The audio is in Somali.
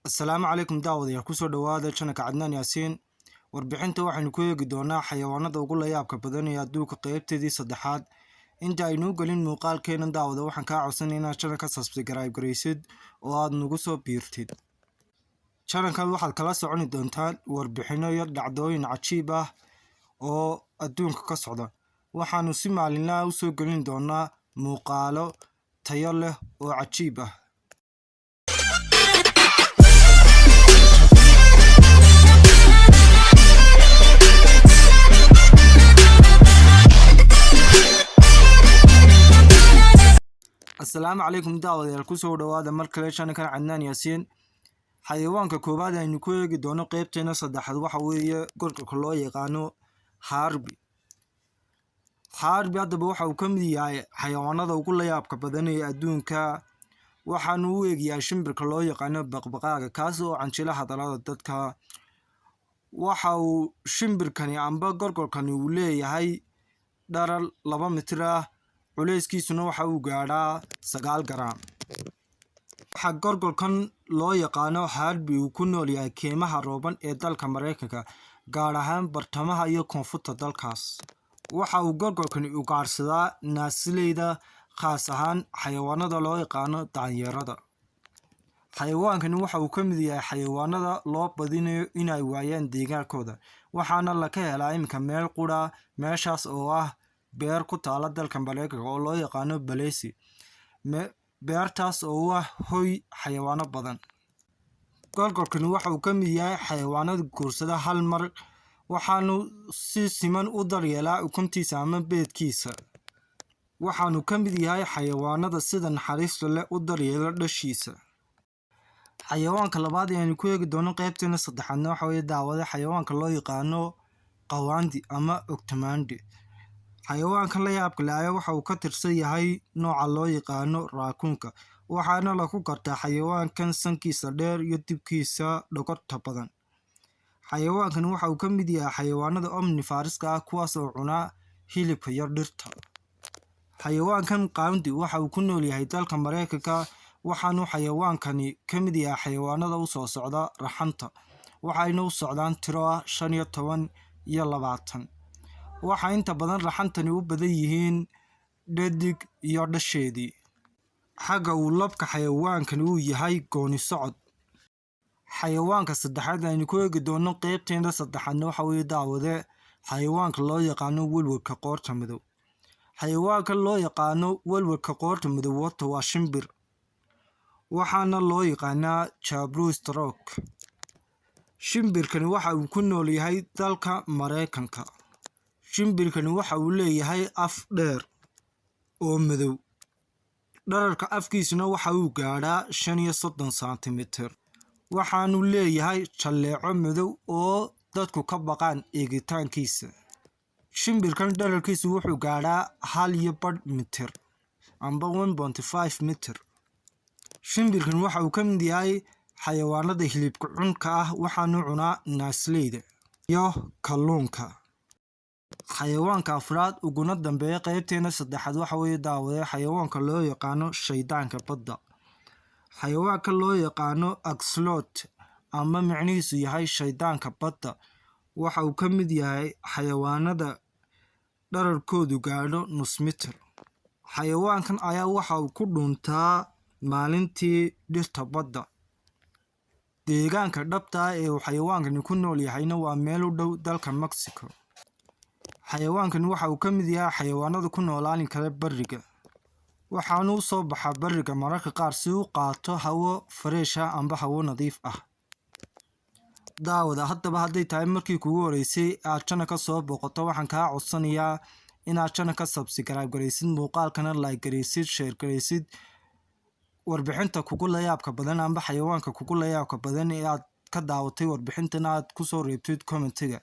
Asalaamu calaykum daawadayaal, kusoo dhawaada channelka Cadnaan Yaasiin. Warbixinta waxaynu ku eegi doonaa xayawaanada ugu layaabka badan ee adduunka, qeybteedii saddexaad. Inta aynuu gelin muuqaalkeena, daawada, waxaan kaa codsanaya inaad channelka subscribe garaysid oo aad nagu soo biirtid. Channelkan waxaad kala soconi doontaa warbixino iyo dhacdooyin cajiib ah oo adduunka ka socda. Waxaanu si maalinlaha usoo gelin doonaa muuqaalo tayo leh oo cajiib ah. Asalaamu calaykum daawadayaal, kusoo dhawaada mar kale channelkan Cadnaan Yaasiin. Xayawaanka koowaad aynu ku eegi doono qeybteena saddexaad waxa weeye gorgorka loo yaqaano Harbi. Harbi haddaba waxa uu ka mid yahay xayawaanada ugu layaabka badan ee adduunka. Waxaanu u eegyahay shimbirka loo yaqaano baqbaqaaga, kaas oo canjila hadallada dadka. Waxa uu shimbirkani amba gorgorkani uu leeyahay dharar 2 mitir ah, culeyskiisuna waxa uu gaadhaa 9 garaam. Waxaa gorgorkan loo yaqaano Harbi uu ku nool yahay keymaha rooban ee dalka Mareykanka, gaar ahaan bartamaha iyo koonfurta dalkaas. Waxa uu gorgorkani ugaarsadaa naasileyda, khaas ahaan xayawaanada loo yaqaano daanyeerada. Xayawaankani waxa uu ka mid yahay xayawaanada loo badinayo inay waayaan deegaankooda, waxaana laga helaa iminka meel qura, meeshaas oo ah beer ku taala dalka Mareykanka oo loo yaqaano Balesi, beertaas oo ah hoy xayawaano badan. Gorgorkani waxa uu ka mid yahay xayawaanada guursada hal mar, waxaanu si siman u daryeelaa ukuntiisa ama beedkiisa. Waxaanu ka mid yahay xayawaanada sida naxariista leh u daryeela dhashiisa. Xayawaanka labaad ee aynu ku eegi doono qeybteena saddexaadna waxa weeye, daawada, xayawaanka loo yaqaano qawaandi ama ogtamaandi. Xayawaanka la yaabka leh ayaa waxa uu ka tirsan yahay nooca loo yaqaano raakuunka, waxaana lagu gartaa xayawaankan sankiisa dheer iyo dibkiisa dhogorta badan. Xayawaankan waxa uu ka mid yahay xayawaanada omnifaariska ah, kuwaas oo cunaa hilibka iyo dhirta. Xayawaankan qaawndi waxa uu ku nool yahay dalka Mareykanka, waxaanu xayawaankani ka mid yahay xayawaanada u soo socda raxanta, waxayna u socdaan tiro ah 15 iyo 20. Waxaa inta badan raxantani u badan yihiin dhadig iyo dhasheedii. Xagga uu labka xayawaankani uu yahay gooni socod. Xayawaanka saddexaad aynu ku eegi doono qeybteena saddexaadna waxa weeye, daawade, xayawaanka loo yaqaano welwelka qoorta madow. Xayawaanka loo yaqaano welwelka qoorta madow horta waa shimbir, waxaana loo yaqaanaa Jabru stroke. Shimbirkani waxa uu ku nool yahay dalka Mareykanka. Shimbirkani waxa uu leeyahay af dheer oo madow, dhererka afkiisuna waxa uu gaadhaa 35 sentimitir. Waxaanu leeyahay jalleeco madow oo dadku ka baqaan eegitaankiisa. Shimbirkan dhererkiisu wuxuu gaadhaa 1.5 mitir amba 1.5 mitir. Shimbirkan waxa uu ka mid yahay xayawaanada hilibka cunka ah, waxaanu cunaa naasleyda iyo kalluunka. Xayawaanka afraad uguna dambeeya qeybteena saddexaad waxa weeye, daawade, xayawaanka loo yaqaano shaydaanka badda. Xayawaanka loo yaqaano axolotl ama micnihiisu yahay shaydaanka badda waxa uu ka mid yahay xayawaanada dhererkoodu gaadho nus mitir. Xayawaankan ayaa waxa uu ku dhuntaa maalintii dhirta badda. Deegaanka dhabta ah ee uu xayawaankani ku nool yahayna waa meel u dhow dalka Mexico. Xayawaankani waxa uu ka mid yahay xayawaanada ku noolaani kara bariga, waxaanu u soo baxaa bariga mararka qaar si uu qaato hawo fresh ah amba hawo nadiif ah. Daawada, haddaba hadday tahay markii kugu horeysay aad channelka soo booqato, waxaan kaa codsanayaa inaad channelka subscribe garaysid, muuqaalkana like garaysid, share garaysid. Warbixinta kugu layaabka badan amba xayawaanka kugu layaabka badan ee aad ka daawatay warbixintan aad kusoo reebtid commentiga.